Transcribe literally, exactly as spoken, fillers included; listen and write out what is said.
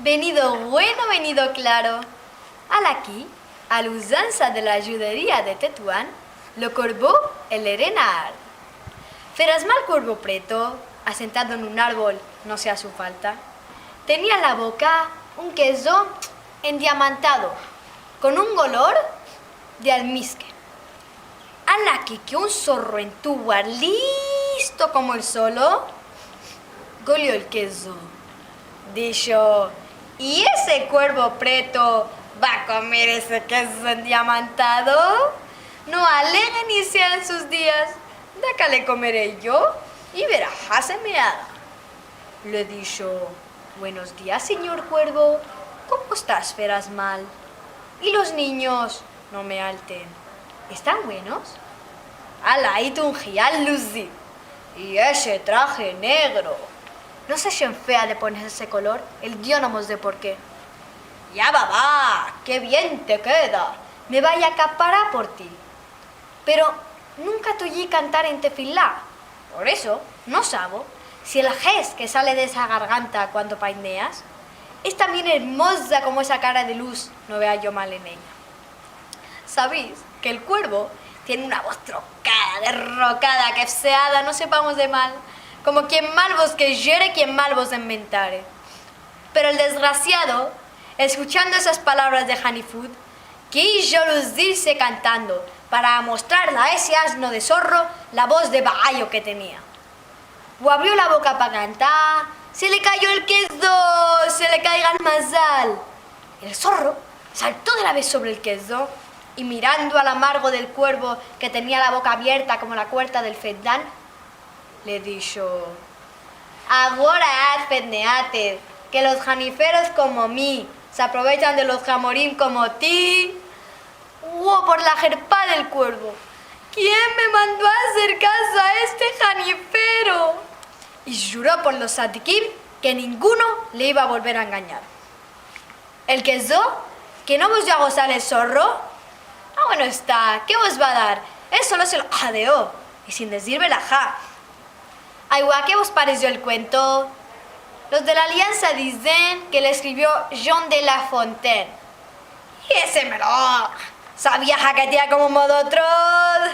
Venido bueno, venido klaro. Ala aki, a la uzansa de la djuderia de Tetuan, lo korvo i le renar. Ferasmal kuervo preto, asentado en un arbol, no se aze falta, tenia en la boka un kezo endiamantado, kon un golor de almiske. Ala aki ke un zorro en tu lugar, listo komo el solo, golio el kezo. Disho: "I ese kuervo preto va a komer ese kezo endiamantado? No alegren ni sean sus dias. Daka le komeré yo i verahas si me agrada." Le disho: "Buenos dias, sinyor kuervo. Komo estas, Ferasmal? I los ninyos, no me alten, estan buenos?" Ala, i tu un gial luzir. "I ese traje negro?" "No se shenfea de ponerse ese kolor, el Dio no mos de por ke." "Ya va, va, ke bien te keda. Me vo a akaparar por ti. Pero nunka te oyi kantar en tefila. Por eso no savo si el ges ke sale de esa garganta kuando paineas es tambien ermoza komo esa kara de luz, no vea yo mal en eya." Saveis ke el kuervo tiene una voz trokada, derrokada, ke se ada, no sepamos de mal, komo kien mal vos keyere, kien mal vos enmentare. Pero el desgrasiado, eskuchando esas palavras de Hanifud, kijo luzirse kantando para amostrarle a ese azno de zorro la voz de baayo ke tenia. U avrio la boka pa kantar, se le kayo el kezo, se le kayga el mazal. El zorro salto de la vez sovre el kezo i, mirando al amargo del kuervo ke tenia la boka avierta komo la kuerta del fetnan, le disho: "Agora at fetneates, ke los haniferos komo mi se aprovechan de los hamorim komo ti." Uo por la jerpa del kuervo. "Kien me mando a azer kaso a este hanifero?" I juro por los tzadikim ke ninguno le iva a volver a enganyar. "El kezo, ke no vos dio a gozar el zorro?" "Ah, bueno esta, ke vos va a dar? El solo se lo hadeo, i sin dezir verahá." Aygua, ke vos paresio el kuento? Los de la Aliansa dizen ke le eskrivio Jean de La Fontaine. I ese me lo savia haketea komo vozotros.